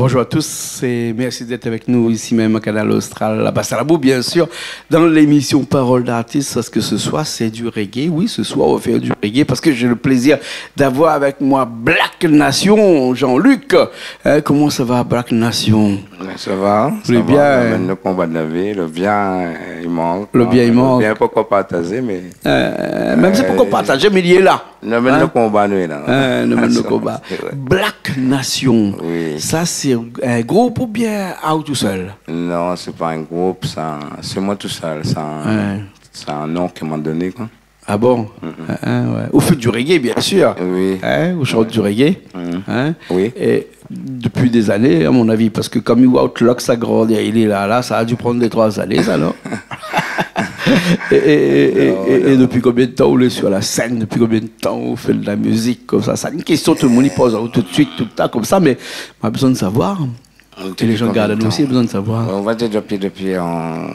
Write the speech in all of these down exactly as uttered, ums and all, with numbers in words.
Bonjour à tous et merci d'être avec nous ici même à Kanal Austral, à Bas-Salabou, bien sûr, dans l'émission Parole d'artiste, parce que ce soir, c'est du reggae. Oui, ce soir, on va faire du reggae parce que j'ai le plaisir d'avoir avec moi Black Nation, Jean-Luc. Hein, comment ça va, Black Nation ? Sa va, sa va. Lé bien, hein ? Lé bien, euh, i mank, hein. Lé bien, i mank. Lé bien, poukoi partazé, mé, euh, mèm si poukoi partazé, mé li lé la. Nou mèn lo konba, nou, la. Hein, nou mèn lo konba. Sé vré. Black Nation. Oui. Sa, sé in group oubien aou tousèl ? Non, sé pa in group, sa. Sé moin tousèl, sa. Ouais. Sé in non ke moin la doné, koi. Ah bon ? Hein, ouais. Ou fé du reggae, bien sûr. Oui. Hein, ou shant du reggae. Hein ? Oui. É dopi dé zané, à mon avis, parske kom i oi out lok sa grandi, li lé la, la, sa la di pran dé, troi zané, sa, non ? É, é, é, é, é dopi konbien d'tan ou lé sur la sèn ? Dopi konbien d'tan ou fé de la mizik konmsa ? Sa, in késtion tout demoun i poz aou tout suit, toultan, konmsa, mé moin la bezoin savoir. É lé jan i gard anou osi la bezoin savoir. On va dir dopi, dopi an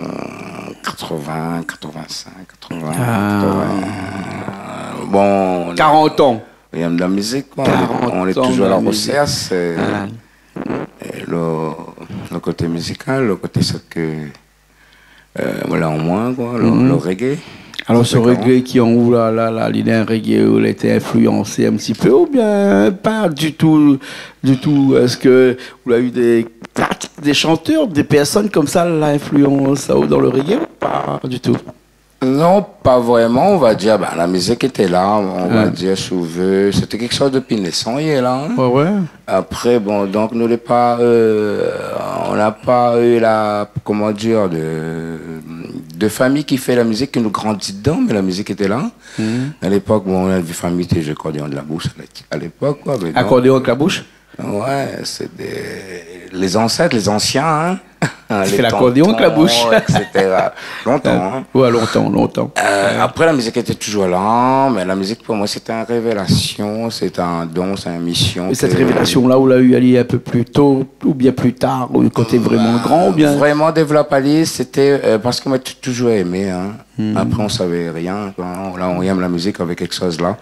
katrovin, katrovin-sink, katrovin, katrovin. Ah. Bon, karant an. Ou yèm la mizik, koi. Karant an dan la mizik. On est toujours à la recherche, euh, euh, lo, lo koté mizikal, lo koté sa ke, euh, voilà, an moin, koi, lo, lo reggae. Alor, se reggae ki an ou la, la, la, li lé in reggae ou lété influansé in ti pé, oubien pa ditou, ditou ? Èske ou la u dé, dé shantèr, dé pèrsone konmsa la influans aou dan le reggae ou pa ditou ? Non, pa vréman, on va dir, ben, la mizik lété la, on va dir, si ou vé, sété kékshoz dopi nésans, li lé la, hein. Ouais, ouais. Apré, bon, donk, nou lé pa, euh, on n'a pas eu la, comment dire, de, de famille ki fé la mizik, ki nou grandi dedan, mé la mizik lété la. Mhm. À l'époque, bon, la fami té i zoué akordéon de la boush, à l'époque, koi, mé donk, akordéon avèk la boush ? Ouais, sé dé, lé zansèt, lé zansien, hein. Ti fé lakordéon avèk la boush. Lé tonton, et cetera. Lontan, hein. Ouais, lontan, lontan. Euh, apré, la mizik lété touzour la, mé la mizik, pou moin, sété in révélasion, sété in don, sé in mision. É sèt révélasion-la, ou la u ali in pé pli to, oubien pli tar, ou kan ou té vréman gran, oubien ? Vréman dévlop ali, sété, euh, parske moin la tou-, touzour èmé, hein. Hmm. Apré, on savé rien, koi. La, on yèm la mizik avèk kékshoz la.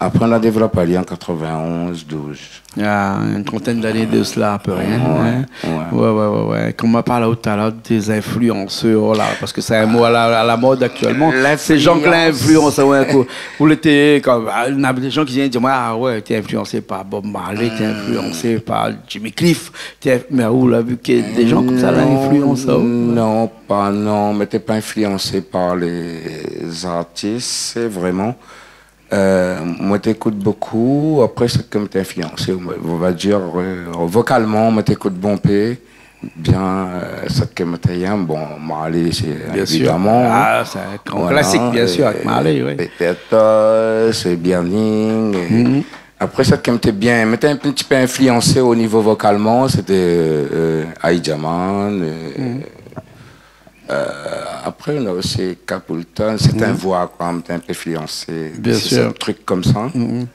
Apré, nou la dévlop ali an katrovin-onz, douz. Il y a une trentaine d'années de cela, à peu rien, hein. Ouais, ouais, ouais, ouais. Kan ma parl talèr dé zinfluansèr, la, parske sé in mo à la, à la mod aktièlman. Sé jan ki la influans aou in kou. Ou lété, kom, ah, na dé jan ki vien di amoin, ah ouais, té influansé par Bob Marley, té influansé par Jimmy Cliff, té, mé ou la vi ke dé jan konmsa la influans aou ? Non, pa, non, mi té pa influansé par lé zartis, sé vréman Euh, moin té ékout bokou. Apré, sak té influansé, on va dir, euh, vokalman, moin té ékout bonpé. Bien, euh, sak té yèm, bon, Marley, sé évidaman, hein. Bien sûr. Ah, sé in gran klasik, bien sûr, avèk Marley, oui. Voilà, euh, Peter Tosh, Berning, é apré, sak té bien, moin té in ti pé influansé o nivo vokalman, sété, euh, Aïdjaman, euh, Euh, apré, nou na osi Capleton, sété in voi, koi, in pé influansé. Bien sûr. Sé, sé in trik konmsa. Mhm.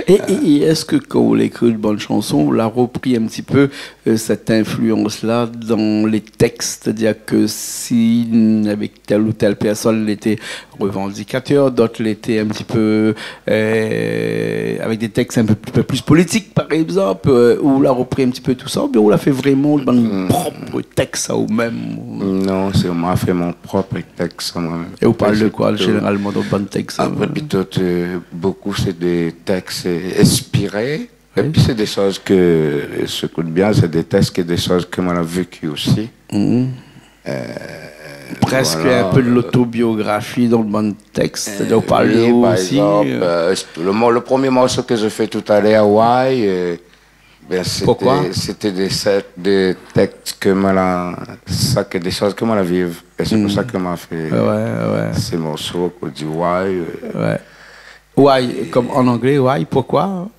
É, é, é èske kan ou la ékri bann shanson, ou la repri in ti pé, euh, sèt influans-la dan lé tèks ? Sétadir ke si, avèk tèl ou tèl pèrsone, lété revandikatèr, dot lété in ti pé, euh, avèk dé tèks in pé, pé pli politik, par égzanp, euh, ou la repri in ti pé tousa, oubien ou la fé vréman bann prop tèks aou mèm ? Non, sé moin la fé mon prop tèks amoin mèm. É ou parl de koi, zénéralman, dan bann tèks, euh ? Apré, plito, euh, bokou, sé dé tèks, euh, inspiré. Oui. Épi sé dé shoz ke, euh, si ou ékout bien, sé dé tèks, dé shoz ke moin la véki osi. Mhm. Euh, voilà. Prèsk in pé de lotobiografi dan bann tèks, sétadir ou parl de ou osi, par égzanp, euh, euh, lo mo-, lo promié morso ke mi la fé talèr, Why, euh, ben, sété, sété dé, sé dé tèks ke moin la, sa ke dé shoz ke moin la viv. É sé pou sa ke moin la fé sé morso, pou dir Why, euh. Ouais. Why, kom an anglé, why, poukoi ?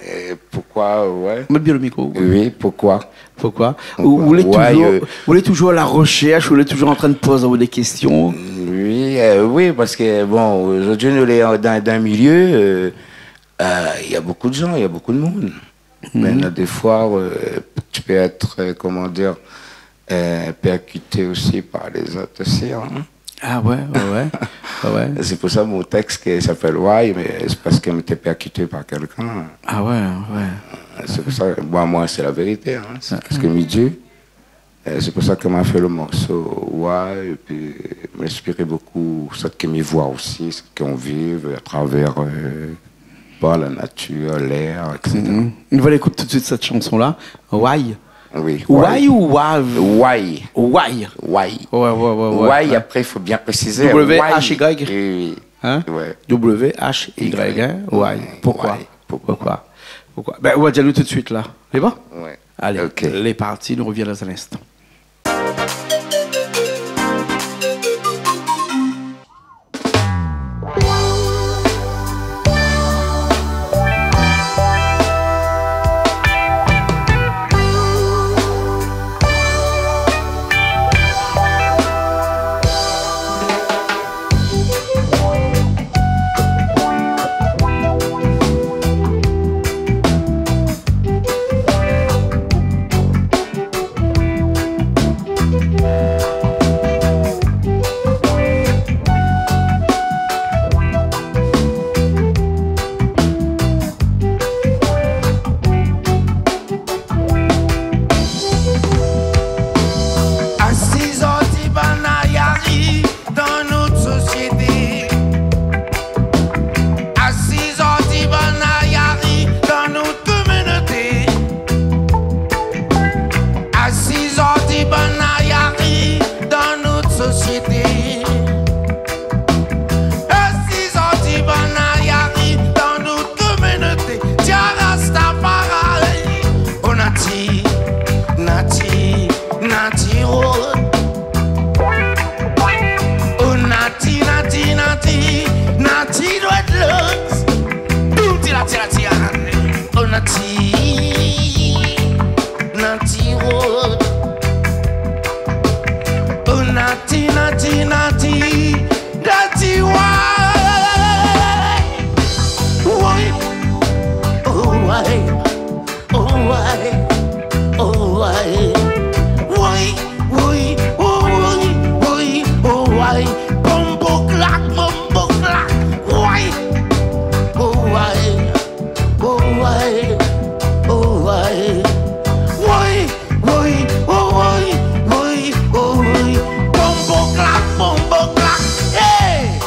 É poukoi, ouais. Mèt bien lo mikro. Oui, poukoi ? Poukoi ? Ou, ou lé touzour, euh, ou lé touzour a la reshèrsh, ou lé touzour antrin de poz aou dé késtion ? Oui, euh, oui, parske, bon, zordi, nou lé dan, dan in milié, euh, euh, na bokou de jan, na bokou de moun. Mhm. Mé na dé foi, euh, ou pé èt, euh, koman dir, euh, pèrkité osi par lézot osi, hein. Ah ouais, ouais, ouais. Ouais, ouais. Sé pou sa mon tèks i apèl Why, mé sé parske mi té pèrkité par kèlkin. Ah ouais, ouais. Sé pou sa, moin, moin, sé la vérité, in. Sé sak mi di. Euh, sé pou sa ke ma fé lo morso Why, épi ma inspir bonpé sak ke mi voi osi, sak ke nou viv atravèr, euh, par la natir, lèr, et cetera. Mhm. Nou va ékout tout suit sèt shanson-la, Why. Oui, Why Why. Ou Wav ? Why. Why. Why. Ouais, ouais, ouais, ouais, Why, ouais. Apré, i fo bien présizé. W H Y. Why. Oui, oui. In ? Ouais. W H Y, in ? Why. Why. Poukoi ? Why. Poukoi ? Poukoi ? Poukoi ? Bin, nou va di anou tout suit la. Lé bon ? Ouais. Alé, OK. Lé parti, nou revien dan in instan. Asiz, ou di bann ayari dan nout sosiété. Asiz, ou di bann ayari dan nout kominoté. Asiz, ou di bann ayari dan nout sosiété. Asiz, ou di bann ayari dan nout kominoté. Dia Rastafari, o nati, nati, nati rod. O nati, nati, nati, nati dreadlocks. Boum, ti la, ti la, ti la. O nati, nati rod. O nati, nati, nati, nati why. Why? Oh, why? Oh, why? Oh, why? Why? Why? Oh, why? Why? Oh, why? Bomboclac, bomboclac. Why? Oh, why? Oh, why? Oh, why? Why? Why? Oh, why? Why? Oh, why? Bomboclac, bomboclac. Hey!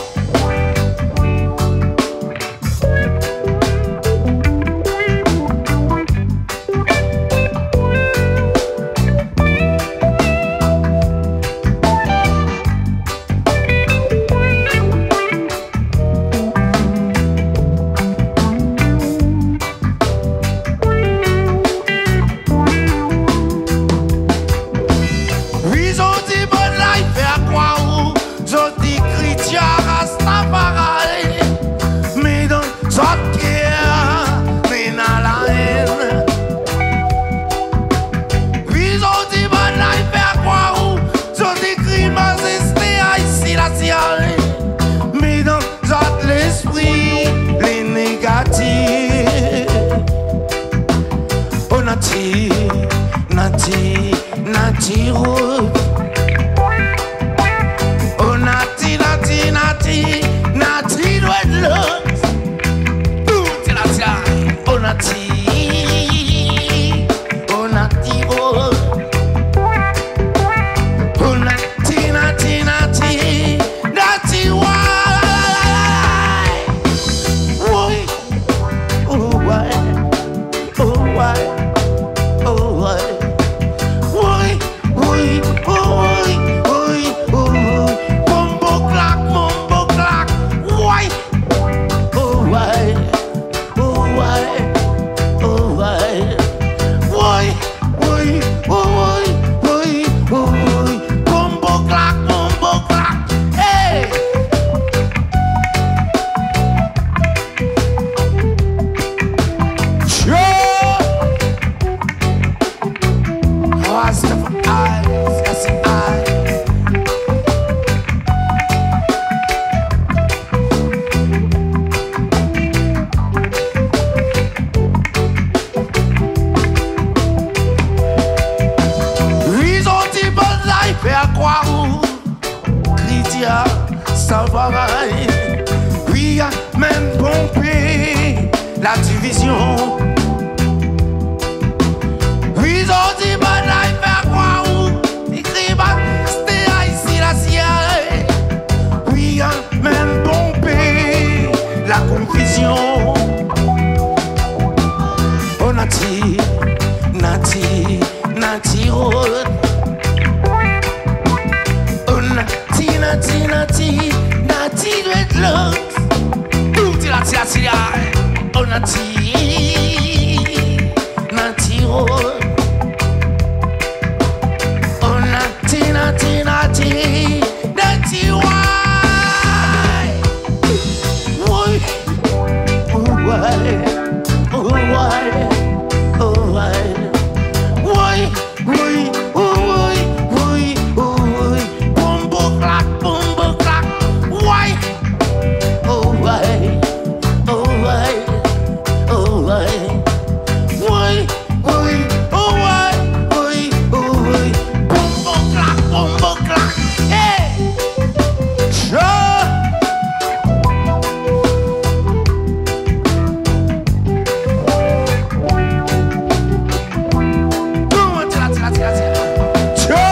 Wi, zot i bann la i fé akrwar ou, zot i kri Dia Rastafari, mé dan zot kèr néna la hèn. Wi, zot i bann la i fé akrwar ou, zot i kri Mazésté Ayé Sélasyé, mé dan zot léspri lé négatif. O nati, nati, nati rod. O nati, nati, nati, nati dreadlocks. Boum, ti la, ti la. O nati, o nati rod. O nati, nati, nati, nati why. Why? Oh, why? Oh, why? Oh, why? Why? Why? Oh, why? Why? Oh, why? Bomboclac, bomboclac. Why? Oh, why? Oh, why? Oh, why? Why? Why? Oh, why? Why? Oh, why? Bomboclac, bomboclac. Hey! Sure. Rastafari, Rastafari. Wi, zot i bann la i fé akrwar ou, kri Dia Rastafari. Wi, amèn ponpé la divizion. Sia, sia, o nati, nati, o. O nati, nati, nati, nati, wai. Wai. Wai. Wai. Wai. Wai. Wai. Wai. Wai. Wai. Wai. Boum, boum, klak, boum, boum, klak. Wai. Oh, wai. Oh, wai. Oh, wai. Wai. Wai. Oh, wai. Wai. Oh, wai. Boum, boum, klak, boum, boum, klak. Hey! Tcha! Tcha!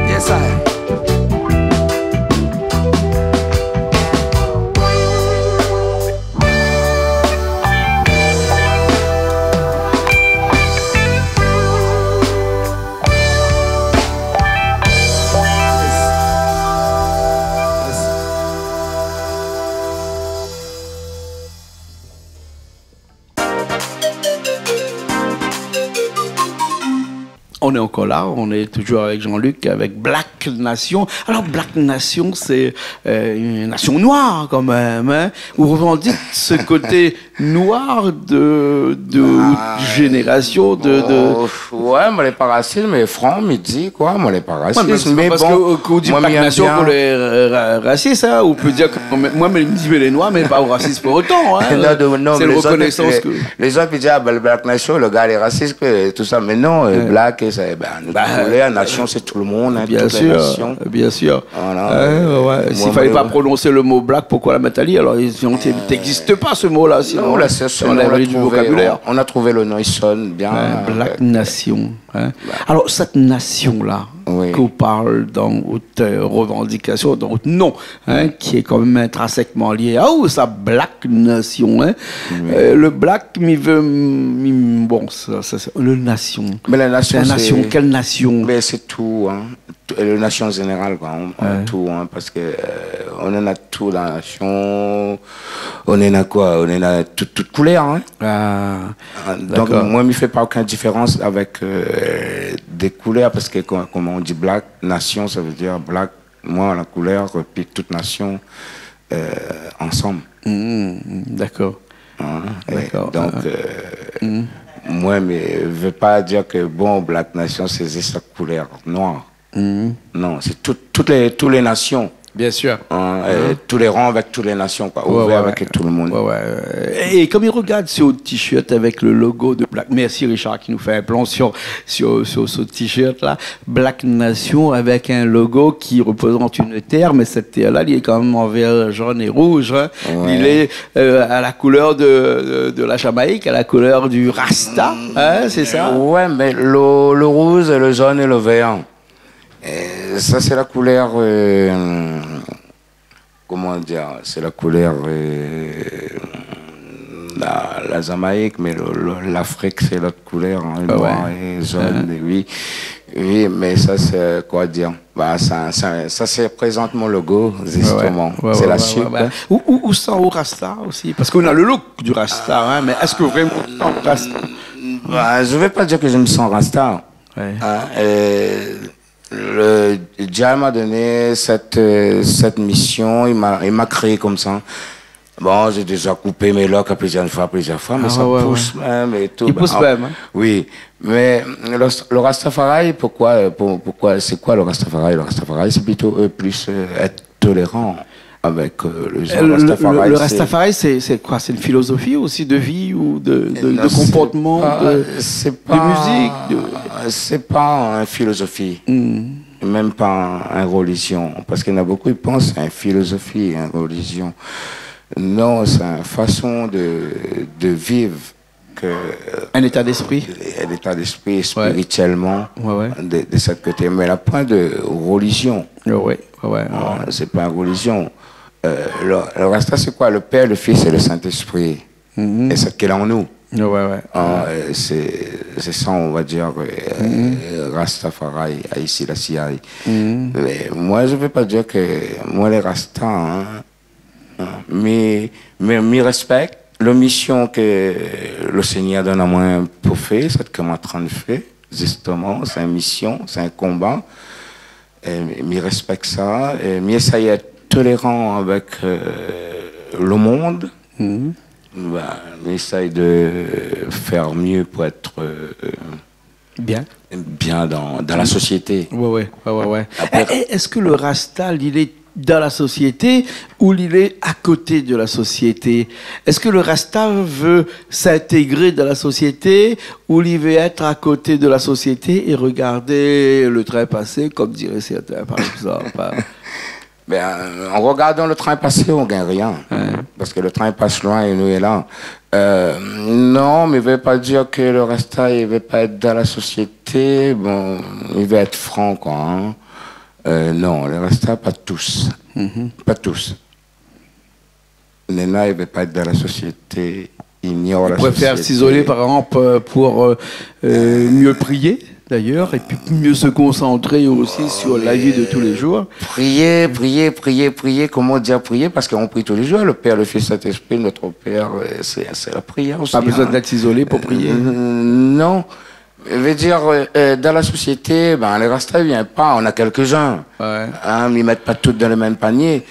Yes, I. On est encore là, on est toujours avec Jean-Luc, avec Black Nation. Alors, Black Nation, c'est, euh, une nation noire quand même, hein, où on revendique ce côté noir de, de génération, de, de... Ah, oh, ouais, moin lé pa rasis, mé fran, mi di, koi, moin lé pa rasis, mé bon, moin, mi èm bien. Ouais, mé sé pa parske, euh, kan ou di Black Nation k'ou lé, euh, ra-, rasis, hein, ou pé dir ke, moin, mi di, mé lé noir, mé pa rasis pou otan, hein. Non, non, non, mé lé zot, lé, lé zot i di, ah, ben, le Black Nation, le gars lé rasis, ke tout sa, mé non, euh, Black, sé, ben, nou tout, la nation, sé tout le monde, hein, toutes les nations. Bien sûr, bien sûr. Voilà. Ouais, ouais, ouais. S'il fallait pas prononcer le mot black, pourquoi la mettre ali ? Alors, ils ont, t'existes pas, ce mot-là, sinon, on l'avait du vocabulaire. Non, la, sé, sé, nou la trouvé, on, on a trouvé le nom, il sonne bien. Ouais, Black Nation, hein. Bah. Alors, cette nation-là, oui, qu'on parle dans votre, euh, revendication, dans votre nom, hein, qui est quand même intrinsèquement lié à vous, sa Black Nation, hein. Oui. Euh, le black, mi vé, mi, bon, sa, sa, sa, le nation. Mais la nation, c'est la nation, quelle nation ? Mais c'est tout, hein. Tout, euh, la nation générale, quoi, hein, tout, hein, parce que, euh, on en a tout dans la nation, on en a quoi, on en a tout, toute couleur, hein. Ah, d'accord. Donc, moi, mi fé pa okin diférans avèk, euh, des couleurs, parce que quand, quand on dit black, nation, ça veut dire black, moi, la couleur, et puis toute nation, euh, ensemble. Mhm, d'accord. Hein, et donc, euh, moi, mi vé pa dir ke, bon, Black Nation, c'est juste la couleur noire. Mhm. Non, c'est tout, toutes les, toutes les nations. Bien sûr. Hein, euh, tolérant avec toutes les nations, quoi. Ouais, ouvert avec tout le monde. Ouais, ouais, ouais. Et, et comme il regarde sur le t-shirt avec le logo de Black, merci Richard qui nous fait un plan sur, sur, sur ce t-shirt-là, Black Nation avec un logo qui représente une terre, mais cette terre-là, elle est quand même en vert, jaune et rouge, hein. Ouais. Il est, euh, à la couleur de, de, de la Jamaïque, à la couleur du Rasta, hein, c'est ça ? Ouais, mais le, le rouge, le jaune et le vert. Et ça, c'est la couleur, euh, comment dire, c'est la couleur, euh, la, la Jamaïque, mais le, le, l'Afrique, c'est l'autre couleur, hein, noir et jaune, et oui. Oui, mais ça, c'est, quoi dire, bah, ça, ça, ça, c'est, représente mon logo, justement. Ouais, ouais, ouais. C'est la suite, hein. Ou, ou, ou san ou rasta aussi, parce qu'on a le look du rasta, hein, mais est-ce que vraiment ou san ou rasta ? Bah, je vais pas dire que je me sens rasta. Ouais. Hein, euh, le, Dieu m'a donné cette, euh, cette mission, il m'a, il m'a créé comme ça. Bon, j'ai déjà coupé mes locks à plusieurs fois, plusieurs fois, mais ça pousse même et tout. Ah ouais, ouais. Il pousse même, hein. Oui, mais le, le Rastafari, pourquoi, euh, pour-, pourquoi, c'est quoi le Rastafari ? Le Rastafari, c'est plutôt, euh, plus, euh, être tolérant avec, euh, les gens. Euh, le, le, le Rastafari, c'est, c'est quoi ? C'est une philosophie aussi de vie ou de, de, de comportement, de, de musique, de... Non, c'est pas, c'est pas une philosophie, même pas une religion, parce qu'il y en a beaucoup qui pensent à une philosophie, une religion. Non, c'est une façon de, de vivre. Que, euh, un état d'esprit. Un état d'esprit spirituellement de, de cette côté. Mais il n'y a pas de religion. Ouais, ouais, ouais. Non, c'est pas une religion. Euh, le, le Rasta, c'est quoi ? Le Père, le Fils et le Saint-Esprit. Mhm. Et c'est ce qu'il a en nous. Ouais, ouais. Ah, euh, c'est, c'est ça, on va dire, euh, Rastafari, Haïti, la C I A. Mais moi, je veux pas dire que moi, les Rasta, hein, hein, mais, mais, mi respèk la mision ke le Seigneur donn amoin pou fé, sak moin lé antrin fé, zistoman, sé in mision, sé in konba. É mi respèk sa, é mi éséy èt toléran avèk, euh, le monde. Ben, mi éséy de faire mieux pour être, euh, bien, bien dans, dans la société. Ouais, ouais, ouais, ouais, ouais. Après, é, é, èske le Rasta, li lé dan la sosiété ou li lé a koté de la sosiété ? Èske le Rasta i vé s'intégrer dans la société ou li vé èt a koté de la sosiété é regarder le train passer, comme diraient certains, par exemple ? Ben, an regardan le trin pasé, ou gingn rien. Ouais. Parske le trin i pas loin é nou lé la. Euh, non, mé i vé pa dir ke le Rasta i vé pa èt dan la sosiété. Bon, i vé èt fran, koi, hein. Euh, non, le Rasta, pa tous. Pa tous. Néna, i vé pa èt dan la sosiété, i ignor la sosiété. Ils préfèrent s'isoler, par exemple, euh, pour, euh, euh, mieux prier, d'ailleurs, et puis mieux se concentrer aussi sur la vie de tous les jours. Prier, prier, prier, prier, koman dir prier ? Parske on prie tous les jours, le Père, le Fils, Saint-Esprit, notre Père, euh, c'est, c'est la prière aussi, hein. Pas besoin d'être isolé pour prier. Euh, non. Vé dir, euh, euh, dan la sosiété, ben, le Rasta i vien pa, on a quelques-uns. Ouais. Hein, i mèt pa tout dan le mèm panié.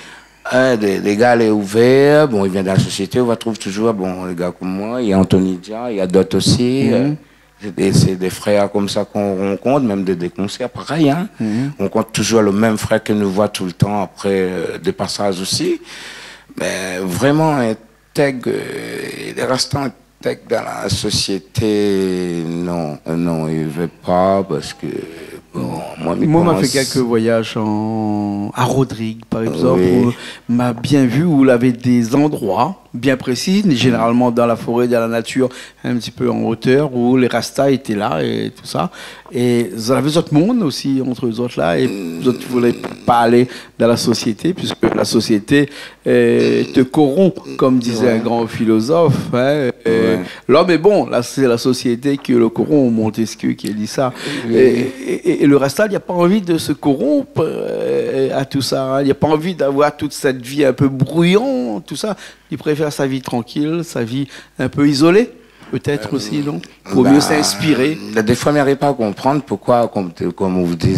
Hein, dé, dé gars lé ouvèr, bon, i vien dan la sosiété, ou va trouv toujour, bon, dé gars kom moin, néna Anthony Dia, néna d'ot osi, euh, sé dé, sé dé frèr komsa k'on rankont, mèm dé, dé konsèr, parèy, hein. On rankont toujour le mèm frèr ke nou voi toultan apré, euh, dé pasaz osi. Mé vréman, intèg, euh, le Rasta intèg dan la sosiété, non, non, i vé pa, parske, bon, moin, mi pans... Moin, ma fé kèk voyaz an, a Rodrigue, par exemple, oui, ousa ma bien vi, ousa lavé dé zandroi bien prési, zénéralman dan la foré, dan la natir, in ti pé an otèr, ousa lé Rasta lété la é tousa. É zot lavé zot monn osi ant zot la, é zot i voulé pa alé dan la sosiété, puiske la sosiété, euh, te corrompt, comme disait un grand philosophe, hein, euh, l'homme est bon, là, c'est la société qui le corrompt, Montesquieu qui a dit ça. Oui. Et, et, et le Rasta, il n'a pas envie de se corrompre, euh, à tout ça, hein. Il n'a pas envie d'avoir toute cette vie un peu bruyante, tout ça. Il préfère sa vie tranquille, sa vie un peu isolée. Peut-être aussi, non ? Pour mieux s'inspirer. Ben, défoi, mi ariv pa a konprann poukoi, kom, kom ou di,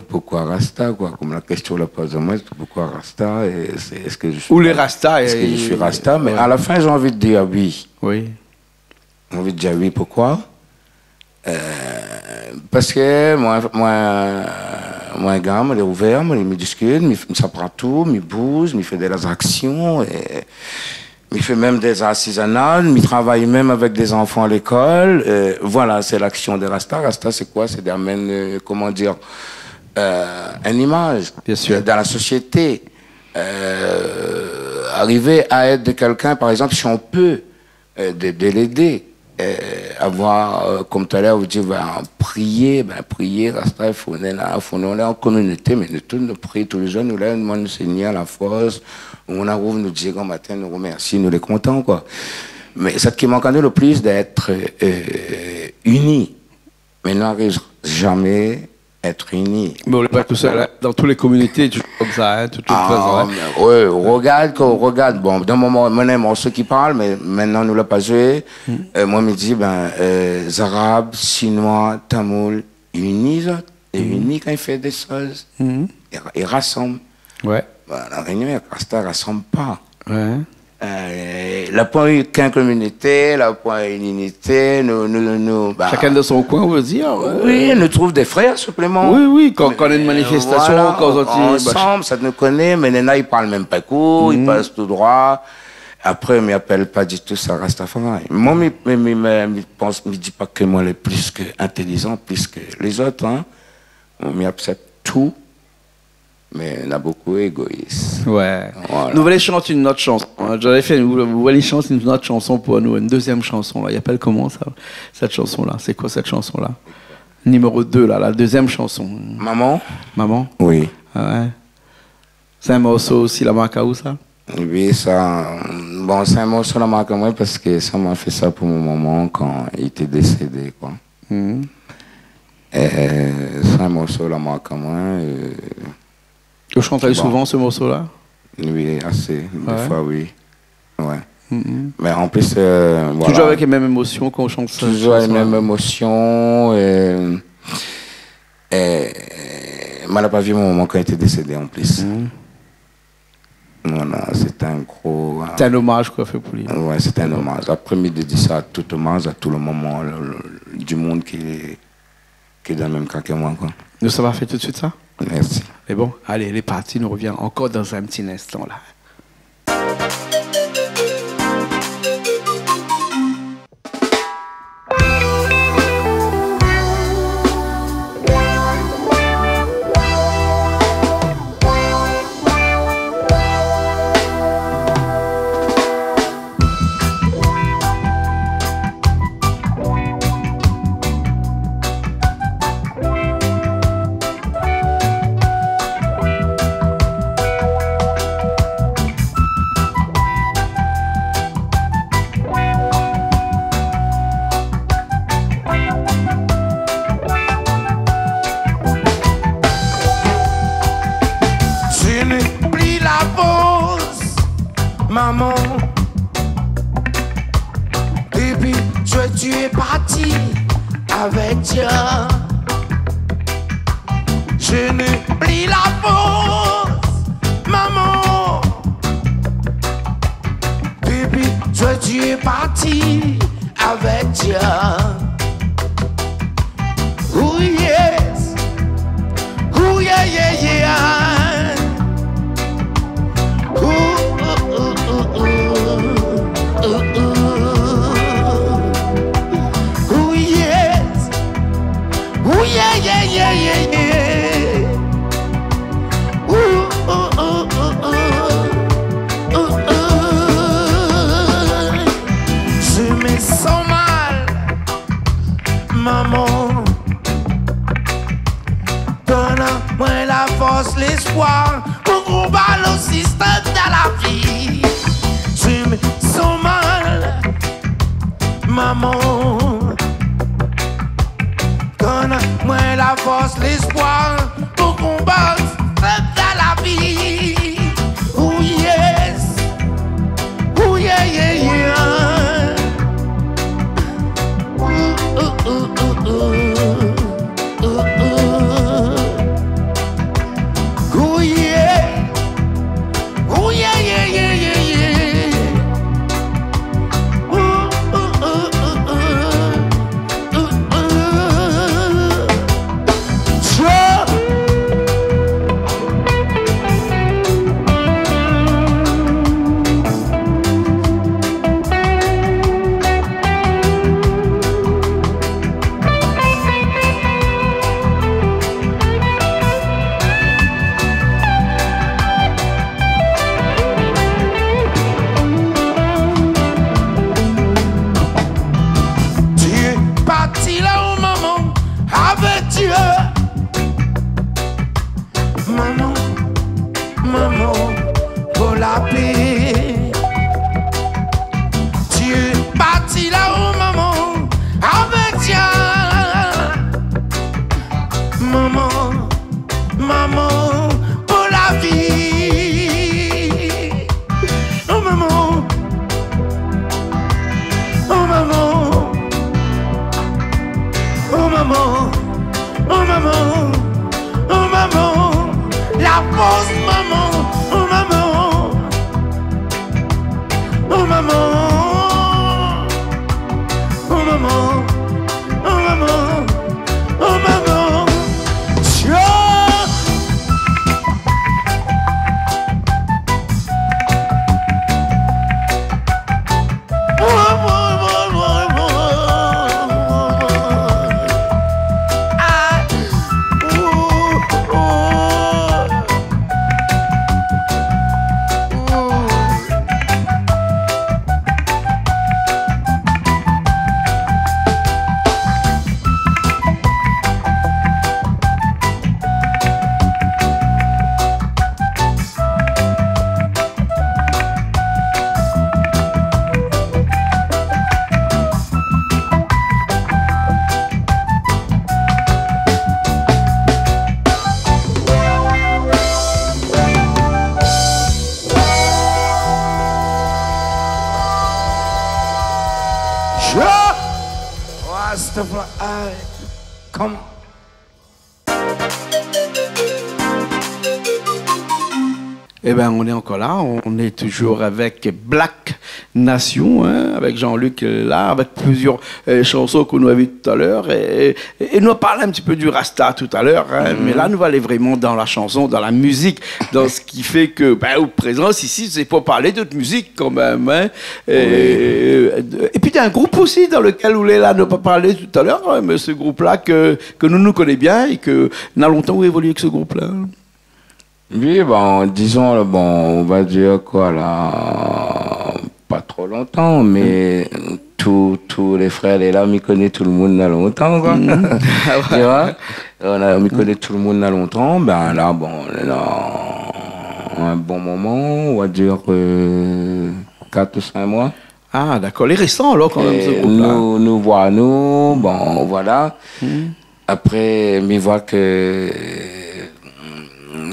poukoi Rasta, koi. Kom la késtion la poz amoin, sé poukoi Rasta, é sé, èske mi lé Rasta, èske mi lé Rasta, mé a la fin, mi anvi dir oui. Oui. Mi anvi dir oui, poukoi ? Euh, parske moin, moin, moin, gars, moin lé ouvèr, moin, mi diskit, mi, mi sa pran tout, mi bouz, mi fé dé zaksion, é mi fé mèm dé artizana, mi travay mèm avèk dé zanfan lékol. Euh, voilà, sé laksion dé Rasta. Rasta, sé koi ? Sé d'amenn, euh, koman dir, euh, in imaz dan la sosiété. Euh, arivé a èd kèlkin, par égzanp, si on pé, euh, de, de l'édé, euh, avoir, euh, kom talèr ou di, ben, prié, ben, prié, Rasta, i fo nou lé la, fo nou lé an kominoté, mé nou tout, nou pri tou lé zour, nou lé, nou domann Sényèr la fors, nou ariv, nou di gran matin, nou romèrsi, nou lé kontan, koi. Mé sak i mank anou le plis, d'èt, euh, ini. Mé nou ariv zamé èt ini. Mé ou lé pa tousèl, hein. Dan tout lé kominoté, toujour komsa, hein, toujour prézan, hein. Ah, mé, ouais, ou rogard, kan ou rogard, bon, dan moman, moin néna in morso ki parl, mé mintnan nou la pa zoué. Euh, moin, mi di, ben, euh, Zarab, Sinoi, Tamoul, ini zot, é ini kan i fé dé shoz. É ra-, é rasanm. Ouais. Ben, La Rényon, Rasta i rasanm pa. Ouais. Euh, la poin okin kominoté, la poin in inité, nou, nou, nou, ben, shakinn dan son koin, on va dir, ouais. Oui, nou trouv dé frèr, sinploman. Oui, oui, kan, kan néna in manifestasion, voilà, kan zot i, ansanm, sa nou koné, mé néna i parl mèm pa kou, i pas tou droi. Apré, mi apèl pa ditou sa Rastafari. Moin, mi, mi, mi, mi, mi pans, mi di pa ke moin lé plis ke intélizan, plis ke lézot, hein. Mi aksèp tout. Mé néna bokou égoïs. Ouais. Voilà. Nou va alé shant in not shanson, hein. Zot la fé, nou, nou va alé shant in not shanson pou nou, in dézièm shanson, la. I apèl koman, sa, sèt shanson-la ? Sé koi, sèt shanson-la ? Numéro deux, la, la dézièm shanson. Maman ? Maman ? Oui. Ah ouais. Sé in morso osi la mark aou, sa ? Oui, sa, Bon, sé in morso la mark amoin parske sa, moin la fé sa pou mon momon kan li té désédé, koi. Mhm. É sé in morso la mark amoin, é Ou shant souvan se morso-la ? Oui, asé. Défoi, oui. Ouais. Mhm. Mé an plis, euh, voilà. Toujours avec les mêmes émotions quand on chante ça, chanson-là. Toujours les mêmes émotions, é, é, moin la pa vi mon momon kan li té désédé an plis. Mhm. Voilà, sé in gro, euh, c'est un hommage qu'on fait pour lui. Ouais, sé in omaz. Apré, mi dédi sa a tout omaz, a tout le momon, le, le, du monde ki, ki lé dan le mèm ka ke moin, koi. Nou sava fé tout suit sa ? Mèrsi. Mé bon, alé, lé parti, nou revien ankor dan in ti linstan la. Je n'ai plus la force, maman. Depuis que tu es parti avec Dieu, je n'ai plus la force, maman. Depuis que tu es parti avec Dieu. Oh yes. Oh yeah, yeah, yeah. Oh, oh, oh, oh, oh. Oh, oh. Oh yes. Oh yeah, yeah, yeah, yeah, yeah. Oh, oh, oh, oh, oh. Oh, oh. Je me sens mal, maman. Donn amoin la fors, léspoir pou konbat lo sistèm dan la vi. Je me sens mal, maman. Donn amoin la fors, léspoir pou konbat dan la vi. Oh yes. Oh yeah, yeah, yeah. Oh, oh, oh, oh, oh. Oh, oh. Oh yeah. Oh yeah, yeah, yeah, yeah, yeah. Oh, oh, oh, oh, oh. Oh, oh. Sure. Tu es parti là-haut, maman, avec Dieu. Maman, maman, pour la paix. Tu es parti là-haut, maman, avec Dieu. Maman, maman, pour la vie. Oh maman. Oh maman. Oh maman. Oh maman. Oh maman. La fors, maman. Oh maman. Butterfly, come on. Eh ben, on est encore là, on est toujours avec Black Nation, hein, avec Jean-Luc, euh, là, avec plusieurs, euh, chansons que nous avons vues tout à l'heure. Et, et, et nous parle un petit peu du Rasta tout à l'heure, hein, mais là, nous allons aller vraiment dans la chanson, dans la musique, dans ce qui fait que, ben, ou présence ici, c'est pour parler de musique quand même, hein. Et, euh, et puis, il y a un groupe aussi dans lequel ou lé la, nou la pa parlé tout à l'heure, hein, mais ce groupe-là que, que nous, nous connaissons bien et que, na lontan ou évolué avec ce groupe-là. Oui, bon, disons, bon, on va dire quoi, là, pas trop longtemps, mais tous, tous les frères, les là, mi koné tout le monde na lontan, quoi. Mhm. Ah ouais. Tu vois ? On a, mi koné tout le monde na lontan, ben là, bon, on est là un bon moment, on va dire, euh, quatre ou cinq mois. Ah, d'accord. Lé résan, alor, kan mèm, ce groupe-là. Nou, nou voi anou, bon, voilà. Mhm. Après, mi voi que, euh,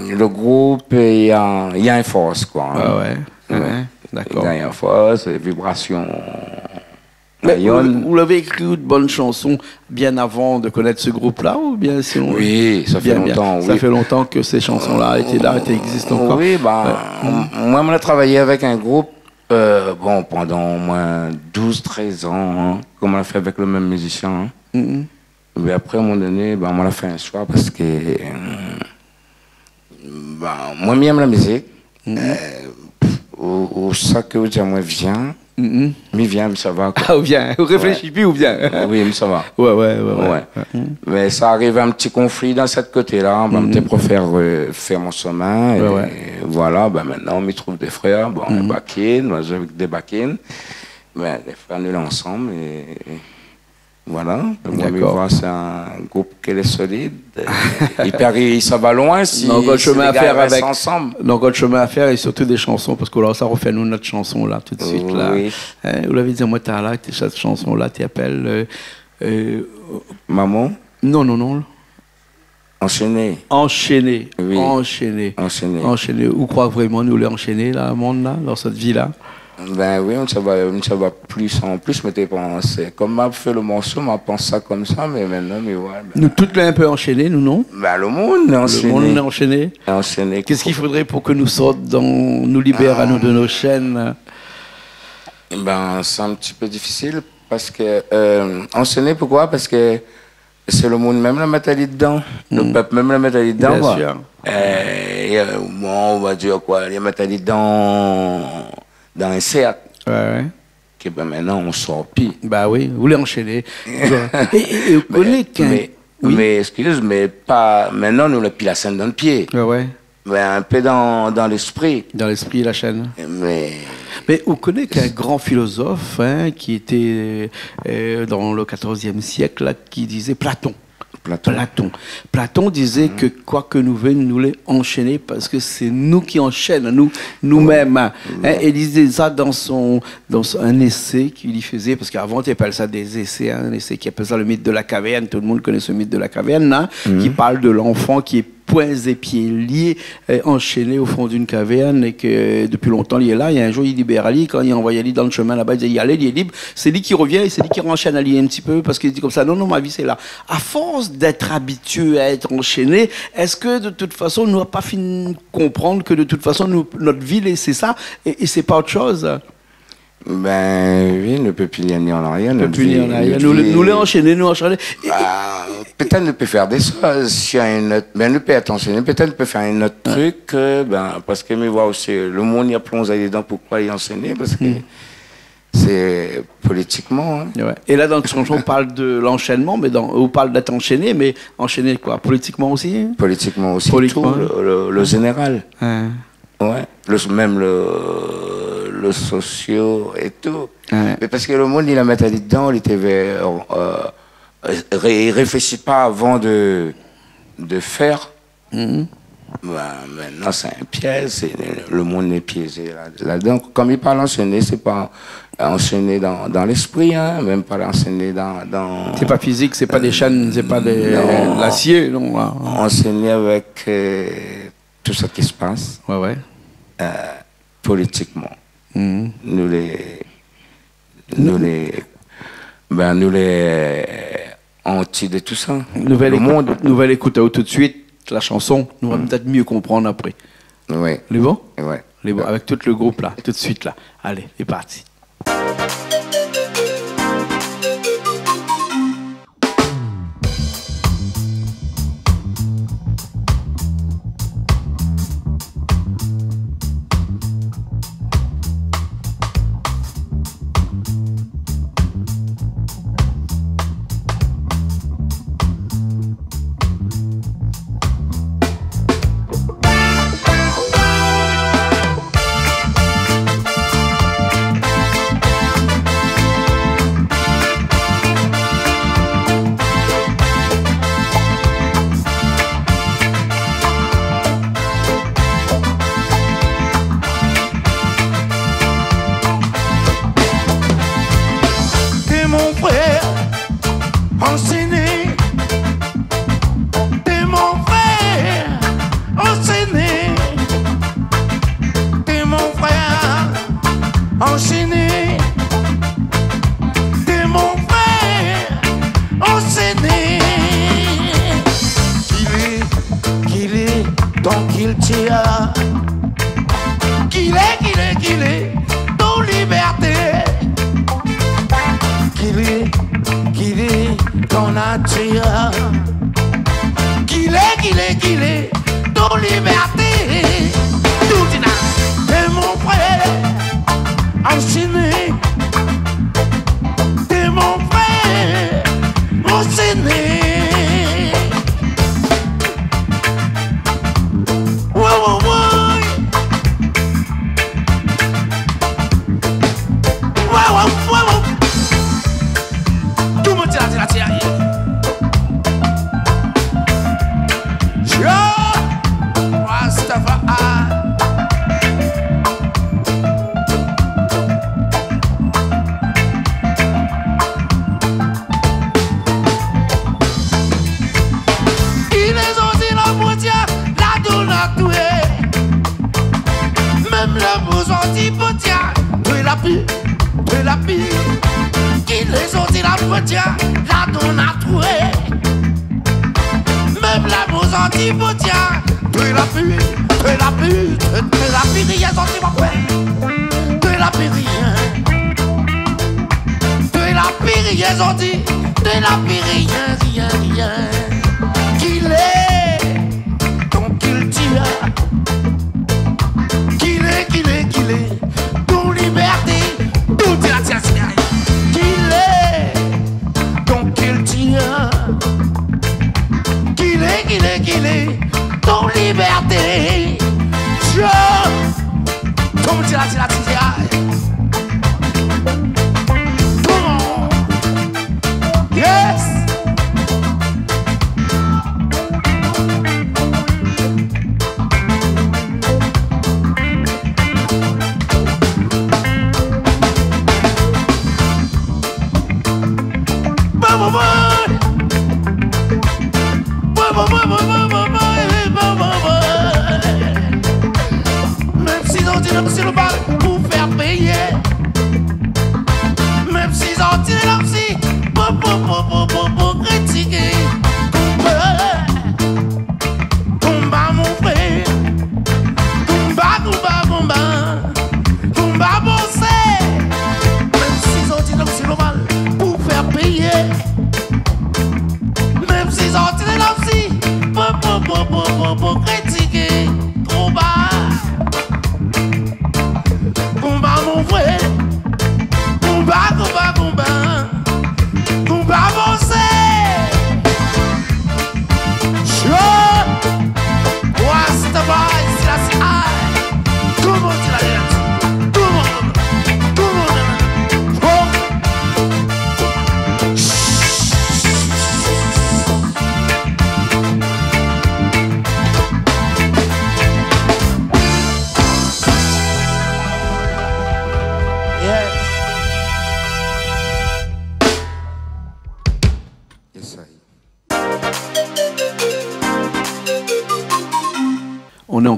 le groupe, il y a, il y a une force, quoi, hein. Ah ouais, ouais, d'accord. Il y a une force, une vibration. Mais vous, vous l'avez écrit de bonnes chansons bien avant de connaître ce groupe-là, ou bien sinon... Oui, ça fait longtemps, oui. Ça fait longtemps que ces chansons-là étaient là, étaient, existent encore. Oui, bah, m-, moi, on a travaillé avec un groupe, euh, bon, pendant au moins douze, treize ans, hein, comme on a fait avec le même musicien, hein. Mhm. Mé apré, a in moman doné, ben, moin la fé in shoi parske, euh, ben, moin, mi èm la mizik. Mhm. Euh, pff, ou, ou sa ke ou di amoin vien, mhm, mi vien, mi sava, koi. Ah, ou vien, ou réfléshi pi, ou vien. Oui, mi sava. Ouais, ouais, ouais, ouais. Ouais. Mhm. Mé sa ariv in ti konfli dan sèt koté-la, ben, mi té préfèr, euh, fé mon shomin, é voilà, ben, mintnan, mi trouv dé frèr, bon, in bakine, moin, mi zoué avèk dé bakine. Ben, dé frèr, nou lé ansanm, é, é Voilà, moin, mi voi sé in group ki lé solid. Épi, i sava loin si, si lé gars i rès ansanm. Donk, out shomin a fèr, é sirtou dé shanson, parske la, sa i rofé anou nout shanson la, tout suit la. Oui. Hein, ou lavé di amoin talèr, té, sèt shanson-la, té apèl, euh, euh, Maman ? Non, non, non. Anshéné. Anshéné. Oui. Anshéné. Anshéné. Anshéné. Ou kroi vréman nou lé anshéné, la, monn la, dan sèt vi-la ? Ben oui, nou sava, nou sava plis an plis, mé té pans, kom ma fé le morso, ma pans sa komsa, mé mintnan, mé ouais, ben... Nou tout lé in pé anshéné, nou, non ? Ben, le monn lé anshéné. Le monn lé anshéné. Anshéné. Qu'est-ce qu'il faudrait pour que nous sorte dans, nous libère à nous de nos chaînes ? Ben, sé in ti pé difisil, parske, euh, anshéné, poukosa ? Parske sé le monn mèm la mèt ali dedan. Le pèp mèm la mèt ali dedan, koi. Bien sûr. Euh, é, euh, bon, on va dire koi, li la mèt ali dedan, dan in sèrk. Ouais, ouais. Ke ben, mintnan, ou sor pi. Ba oui, ou lé anshéné. É, é, é ou koné k'in... Mé, mé, eskiz, mé pa, mintnan, nou na pi la shèn dan le pié. Ouais, ouais. Mé in pé dan, dan léspri. Dan léspri, la shèn. Mé... Mé ou koné k'in gran filozof, hein, ki lété, euh, dan le katorzièm sièk, la, ki dizé, Platon. Platon. Platon. Platon dizé ke koi ke nou vé, nou lé anshéné, parske sé nou ki anshèn anou, nou mèm, hein. Hein, é li dizé sa dan son, dan son, in ésé ke li fézé, parske avan, té apèl sa dé zésé, hein, in ésé ki apèl sa le mythe de la caverne. Tout le monde connaît ce mythe de la caverne, hein, qui parle de l'enfant qui est poings et pieds liés, euh, enchaîné au fond d'une caverne, é ke, euh, dopi lontan, li lé la, é in zour, i libèr ali, kan i anvoy ali dan le shomin laba, i di, i alé, li lé lib, sé li ki rovien, é sé li ki ranshèn ali in ti pé, parske li di komsa, non, non, ma vi, sé la. À force d'être habitué à être enchaîné, èske, de tout fason, nou la pa fine konprann ke, de tout fason, nou, nout vi, sé sa, é, é sé pa ot shoz ? Ben oui, nou pé pi ni an arièr, nou pé pi ni an arièr. Nou, nou lé anshéné, nou anshéné. Ba, pétèt nou pé fé dé shoz, si na in ot, ben nou pé èt anshéné, pétèt nou pé fé in ot trik, euh, ben, parske mi voi osi, le monn i plonz dedan, poukosa i anshéné, parske sé politikman, hein. Ouais. É la, dan le shanson, ou parl de l'enchaînement, mé dan, ou parl d'èt anshéné, mé anshéné koi ? Politikman osi, hein ? Politikman osi, tout, le, le, le zénéral. Ouais. Ouais, le, mèm le, le sosio é tout. Ouais. Mé parske le monn, li la mèt ali dedan, li té vé, euh, ré-, réfléshi pa avan de, de fèr. Mhm. Ben, mintnan, sé in pièz, sé le, le monn lé piézé la, ladan. Kom i parl anshéné, sé pa anshéné dan, dan léspri, hein, mèm pa anshéné dan, dan... Sé pa fizik, sé pa dé shèn, sé pa dé, non, lasié, non, hein. Anshéné avèk, euh, tout sak i pas, ouais, ouais, euh, politikman. Mhm. Nou lé, nou lé, ben, nou lé, euh, antié de tout sa. Nouvèl ékout, nouvèl ékout aou tout de suite, la shanson, nou va pétèt myé konprann apré. Ouais. Lé bon ? Ouais. Lé bon, avèk tout le group la, tout de suite la. Alé, lé parti. T'es mon frère enchaîné. T'es mon frère enchaîné. T'es mon frère enchaîné. T'es mon frère enchaîné. Qu'il est, qu'il est, tant qu'il tient. Qu'il est, qu'il est, qu'il est ton liberté. Qu'il est, qu'il est ton nature. Qu'il est, qu'il est, qu'il est ton liberté. Tout i na. T'es mon frère enchaîné. T'es mon frère enchaîné. Ouais, ouais, ouais. Ouais, ouais, ouais, ouais. Tout le monde, tire, tire, tire. Yo, Rastafari. Ki lé zordi la frontière, la done a toué. Mèm la bouzoué di frontière, toué la pi, toué la pi. Ki lé zordi la frontière, la done a toué. Mèm la bouzoué di frontière, toué la pi, toué la pi, toué, toué la pi, rien sorti, mon frère. Toué la pi, rien. Toué la pi, rien sorti, toué la pi, rien, rien, rien. Ki lé ton kiltir. Ki lé, ki lé, ki lé ton liberté. Tout i na, tien, tien. Ki lé ton kiltir. Ki lé, ki lé, ki lé ton liberté. Yo. Tout le monde, tire, tire, tire. Tout le monde. Yes. Ba, ba, ba. Ba, ba, ba. Mèm si zot i di lé si lo bal pou fé péyé. Mèm si zot i di lé si pou, pou, pou kritiké. Konba, konba, mon frèr. Konba, konba, konba. Konba, avansé. Mèm si zot i di lé si lo bal pou fé péyé. Mèm si zot i di lé si pou, pou kritiké. Konba.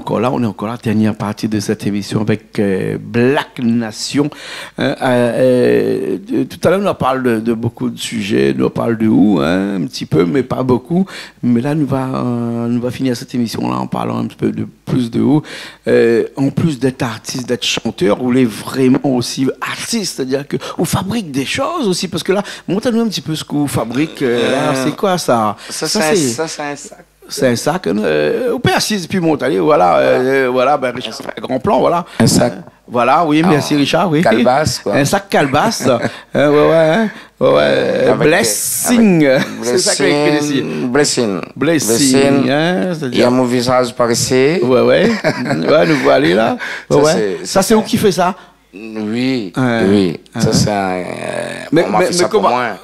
ankor la, nou lé ankor la, dernière partie de cette émission avec, euh, Black Nation. Hein, euh, euh, tout à l'heure, nou la parl de, de beaucoup de sujets, nou la parl de ou, hein, un petit peu, mais pas beaucoup. Mais là, nou va, euh, nou va finir cette émission-là en parlant un petit peu de plus de ou. Euh, en plus d'être artiste, d'être chanteur, ou lé vraiment aussi artiste, c'est-à-dire que ou fabrik des choses aussi, parce que là, mont anou un petit peu ce que ou fabrik, euh, là, euh, c'est quoi ça ? Ça, c'est un, ça, c'est un sac. C'est un sac, euh, ou pé asiz, pi mont, alé, voilà, euh, voilà, ben, Richard fait un grand plan, voilà. Un sac. Voilà, oui, merci, Richard, oui. Kalbas, koi. Un sac kalbas. Hein, ouais, ouais, hein. Ouais, ouais, euh, avec, blessing. C'est ça qu'il y a écrit ici. Blessing. Blessing, hein, c'est-à-dire mon visage par ici. Ouais, ouais. Ouais, nou voila la. Ouais, ouais. Ça, c'est ou ki fé sa ? Oui, oui. Ça, c'est un, euh, mé, bon, ma fé sa pou moin.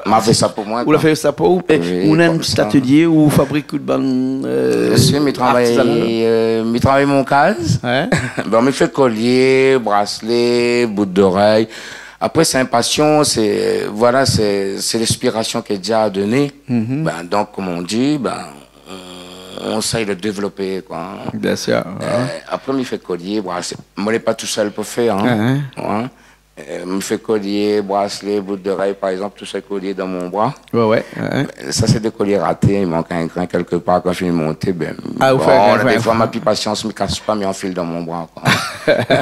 Ma fé sa pou moin, koi. Ou la fé sa pou ou ? Oui, ou néna in ti atelié ou fabrik tout bann, euh, artizanal ? Si, mi travay, euh, mi travay mon kaz. Ouais. Bon, mi fé kolié, braslé, bout d'orèy. Après, c'est une passion, c'est, voilà, c'est, c'est l'inspiration que Dieu a donnée. Mhm. Ben, donc, comme on dit, ben, on, on essaye de développer, quoi, hein. Bien sûr, ouais. Euh, après, mi fé kolié, bon, c'est, moin lé pa tousèl pou fé, hein. Ouais, ouais. Ouais. Euh, mi fé kolié, braslé, bout d'orèy, par exemple, tout sé kolié dan mon bra. Ouais, ouais, ouais. Euh, ça, c'est des colliers ratés, il manque un grain quelque part, kan fini monté, ben, ah, ou fé, bon, ouais, défoi, ouais, ma pi pasians, mi kas pa, mi anfil dan mon bra, koi.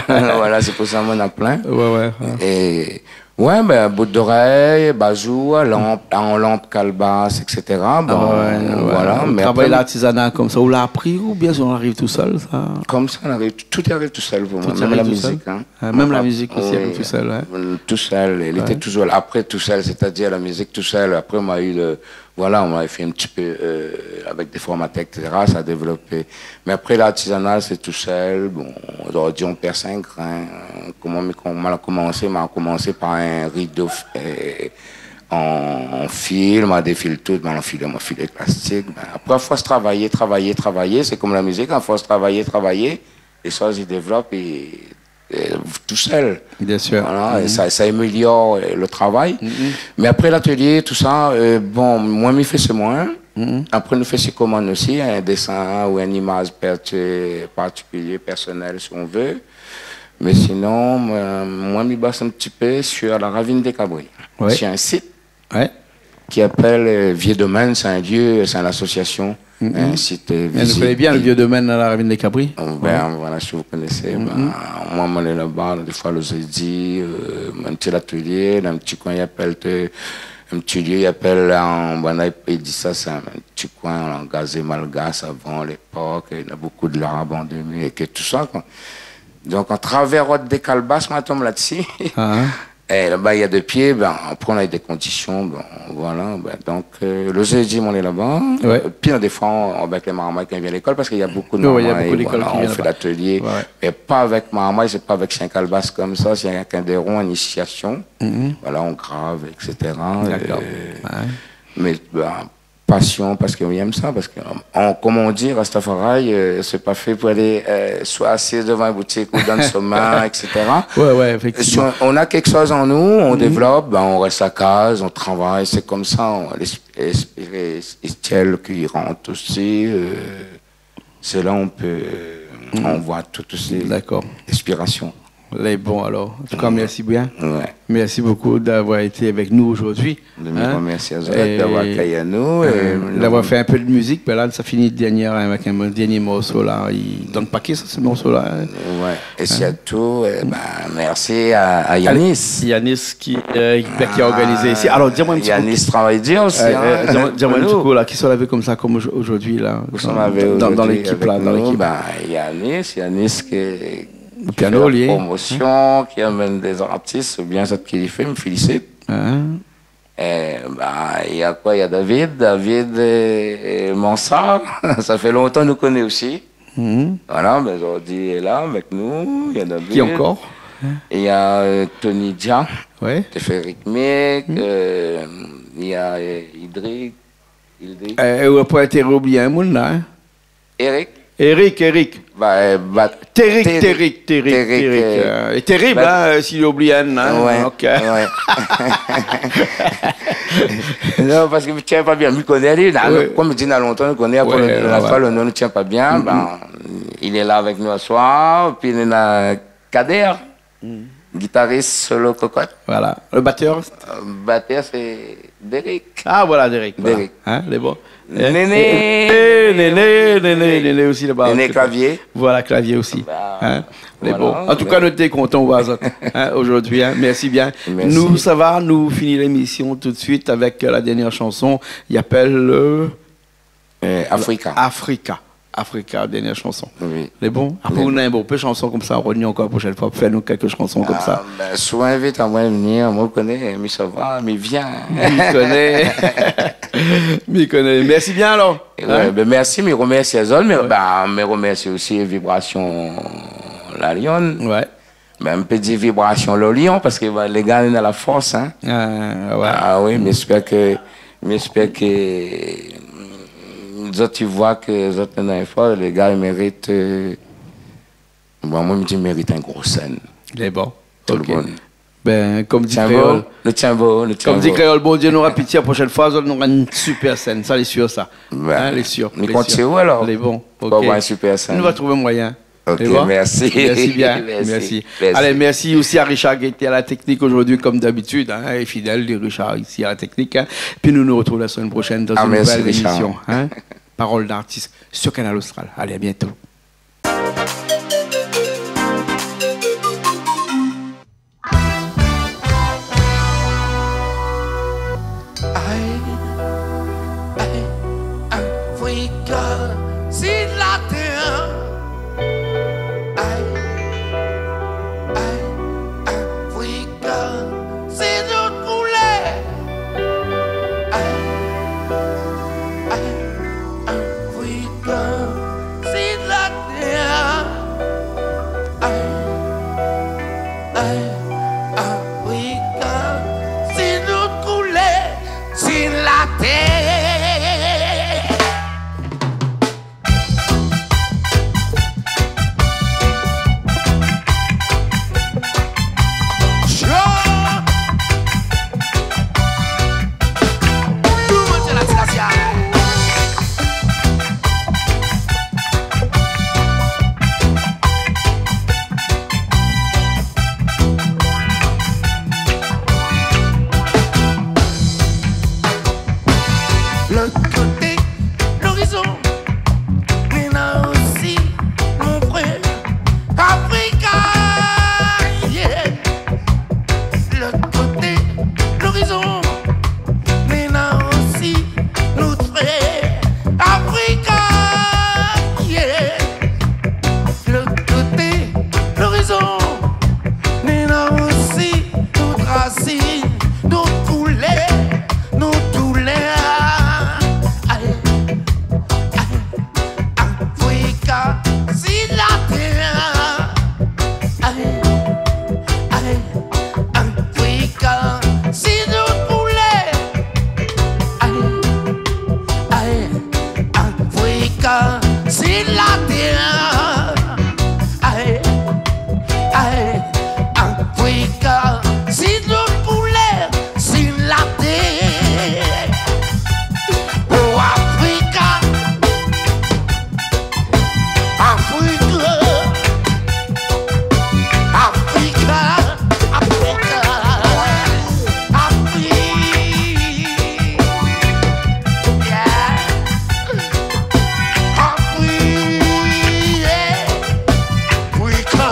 Voilà, c'est pour ça, moin néna plin. Ouais, ouais, ouais. Et Ouais, ben, bout d'orèy, bazour, lanp, an lanp, kalbas, et cetera. Ah ouais, ouais, ouais. Bon, voilà, mé apré, travay lartizana konmsa, ou la apri oubien sa i ariv tousèl, sa ? Konmsa, i ariv, tout i ariv tousèl pou moin, mèm la mizik, hein. Tout i ariv tousèl ? Ah, mèm la mizik osi i ariv tousèl, ouais. Oui. Euh, tousèl, li lété touzour la. Apré, tousèl, c'est-à-dire la mizik tousèl. Apré, moin la u le, Voilà, on avait fait un petit peu, euh, avec des formateurs, et cetera, ça a développé. Mais après, l'artisanat, c'est tout seul. Bon, aujourd'hui, on perce un grain. Koman mi, koman ma komansé, ma komansé par un rideau, euh, en, en fil, ma défil tout, ma anfilé, ma anfilé plastik. Ben, après, à force de travailler, travailler, travailler, c'est comme la musique, à force de travailler, travailler, les choses, ils développent et euh, tout seul. Bien sûr. Voilà, et ça, ça améliore, euh, le travail. Mhm. Mais après l'atelier, tout ça, euh, bon, moin, mi fé sé moin. Mhm. Après, nou fé sé komann osi, un dessin ou une image pertu-, particulier, personnel, si on veut. Mais sinon, moin, moin, mi baz un petit peu sur la Ravine des Cabris. Ouais. C'est un site Ouais. ki apèl, euh, Vieux Domaine, c'est un lieu, c'est une association, mhm, un site, euh, visite. Mé zot i koné bien le Vieux Domaine dan la Ravine des Cabris. Oh, ben, ouais, voilà, si vous connaissez, mhm, ben, moin, moin lé laba, défoi, le jeudi, euh, in ti atelié, dan in ti koin, i apèl, euh, in ti lieu, i apèl, euh, ben, i di sa, c'est un ti coin en langage malgache avant l'époque, il y a beaucoup de l'arabe en demi et que tout ça, quoi. Donc, à travers Hôte des Calebasses, moin la tonm la-dsi. Ah. Et là-bas, il y a des pieds, ben, après, on a eu des conditions, bon, voilà, ben, donc, euh, le jeudi, on est là-bas. Ouais. Puis, il y a des fois, on, avec les marmailles qui viennent à l'école, parce qu'il y a beaucoup de marmailles, ouais, il y a beaucoup d'écoles, voilà, qui viennent là-bas. On fait l'atelier, ouais, mais pas avec marmaille, c'est pas avec chien calebasse comme ça, c'est avec un deron, initiation. Mhm. Voilà, on grave, et cetera. D'accord. Euh, ouais. Mais, ben, passion, parce qu'on aime ça, parce que, euh, on, comme on dit, Rastafari, euh, c'est pas fait pour aller, euh, soit assis devant une boutique ou dans le sommet, et cetera. Ouais, ouais, effectivement. Si on, on a quelque chose en nous, on, mhm, développe, ben, on reste à case, on travaille, c'est comme ça, on, l'es-, l'esprit, l'esprit qui rentre aussi, euh, c'est là on peut, euh, mhm, on voit tout aussi. D'accord. L'inspiration. Lé bon, alors. En tout cas, mhm, merci bien. Ouais. Merci beaucoup d'avoir été avec nous aujourd'hui. Hein ? Mé mersi azot d'avoir akèy anou, euh, d'avoir fait un peu de musique. Ben là, ça finit dernière, hein, avec un dernier morceau là. I donn paké sa, ce morceau-là, hein. Ouais. Et surtout, euh, ben, merci à, à Yanis. Yanis qui, euh, ben, qui a organisé ici. Alors, dis-moi un petit peu. Yanis travaille dur aussi, hein. Euh, dis-moi, dis-moi un petit peu là, qui sont là comme ça, comme aujourd'hui là, dans, dans l'équipe là, dans l'équipe. Ben, Yanis, Yanis qui, qui fait la promotion, qui amène des artistes, bien ça qu'il fait, mi félicite. Hein ? Eh ben, il y a quoi ? Il y a David, David et, et Mansart. Ça fait longtemps nou koné aussi. Mhm. Voilà, ben, Jordi est là avec nous. Il y a David. Qui encore ? Il y a, euh, Tony Dia, qui fait rythmique, euh, il y a, euh, Idric, Idric. Euh, ou la pa oublié in moun la, hein ? Eric. Eric, Eric. Ba, euh, ba, Téric, Téric, Téric, Téric, Téric, euh, euh, é térib, ba, hein, euh, si li oubli inn, hein, ouais, donc, euh, ouais. Non, parske mi tien pa bien, mi koné ali, la, ouais, konm mi di, na lontan, mi koné, apré, ouais, le, ouais, la foi, le non, mi tien pa bien, mm, ben, il est là avec nous ce soir, pi néna Kader, mm, guitariste solo kokot. Voilà. Le batteur ? Euh, batteur, c'est Déric. Ah, voilà, Déric, voilà. Déric. Hein, lé bon. Néné. Eh, Néné, Néné, Néné osi laba. Néné klavié. Voilà, klavié osi. Ba, voilà. Hein, lé bon. An tou ka, nou té kontan oir azot, hein, zordi, hein. Mèrsi bien. Mèrsi. Nou sava, nou fini lémision tout de suite avèk, euh, la dernièr shanson. I apèl, euh, Euh, Afrika. Afrika. Afrika, dernièr shanson. Oui. Lé bon. Apré, lé bon, nou na in bonpé shanson konmsa, nou revien ankor la proshèn foi pou fé anou kèk shanson konmsa. Ah, ben, si ou invit amoin vnir, moin, mi koné, mi sava, mi vien. Mi koné. Mi koné. Mèrsi bien, alor. Hein ? Ouais, ben, mèrsi, mi remèrsi azot, mé, ouais, ben, mi remèrsi osi Vibration La Lyon. Ouais. Ben, mi pé di Vibration Le Lion, parske, ben, lé gar néna la fors, hein. Ah, ouais. Ah oui, mi éspèr ke, mi éspèr ke, mm, zot i voi ke zot néna in for, lé gar i mérit, euh, bon, moin, mi di, i mérit in gro sèn. Lé bon. Tout le moun. Ok. Ben, konm di kréol, nou tienbo, nou tienbo. Konm di kréol, Bondié nora pitié, la proshèn foi, zot nora in super sèn, sa, lé sir, sa. Ben, hein, lé sir, nou kont sir ou, alor. Lé bon. Pou avoir in super sèn. Nou va trouv in moiyin. Ok, mèrsi. Mèrsi bien. Mèrsi. Mèrsi. Alé, mèrsi osi a Richard ki lété a la teknik zordi, konm dabitid, hein, é fidèl de Richard isi a la teknik, hein. Pi nou, nou retrouv la semèn proshèn dan in nouvèl émision, hein. Ah, mèrsi, Richard. Parole d'artiste sur Kanal Austral. Alé, à bientôt. Ay, ay, Afrika, sé la tèr. Ay, ay, Afrika, sé nout koulèr. Ay, ay, Afrika, sé la tèr. Ay, ay, Afrika, sé nout koulèr, sé la tèr. Lot koté lorizon, néna osi mon frèr Afrika, yeah. Lot koté lorizon, néna osi nout frèr Afrika, yeah. Lot koté lorizon, néna osi nout rasine, nout koulèr, nout doulèr. Ay, ay, Afrika, sé la tèr. Ay, ay, Afrika, sé nout koulèr. Ay, ay, Afrika, sé la tèr. Ay, ay, Afrika, sé nout koulèr, sé la tèr. Oh, Afrika. Afrika, Afrika, Afrika, Afrika. Yeah. Afrika,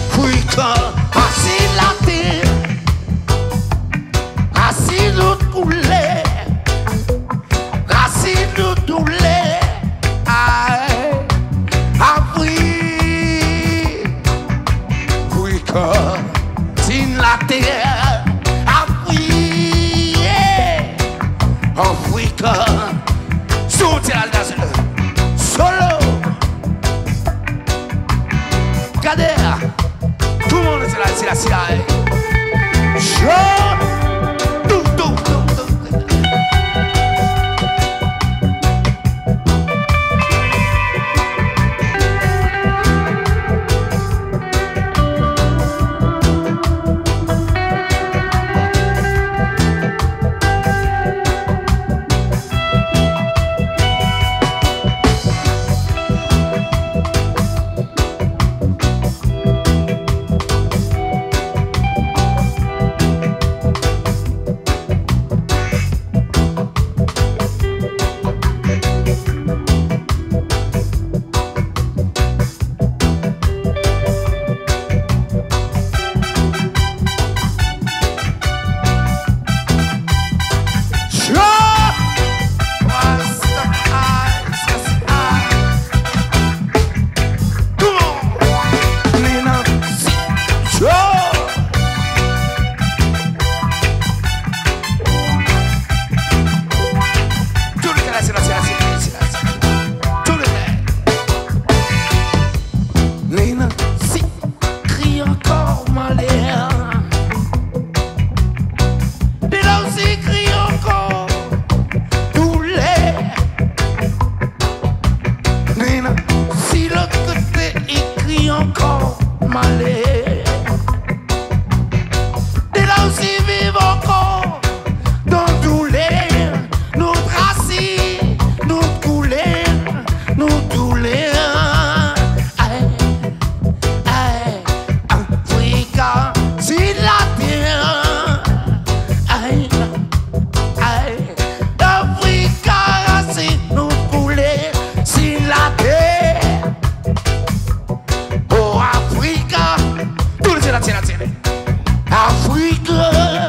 Afrika, asé la tèr. Asé nout koulèr. Rasine nout doulèr. Ay, Afri-, Afrika, sé la tèr. Afri-, Afrika. Sorti la, la, solo. Kader. Tout le monde, c'est la, c'est la C I A. Show. Tout, tout, tout, tout. alé. Dé la osi viv ankor dan doulèr, nout rasin, nout koulèr, nout doulèr. Ay, ay, Afrika, sid latèr. Ay, ay, Afrika, rasin, nout koulèr, sid latèr. Oh Afrika. Tout le monde, tiens, tiens, tiens. Afrika.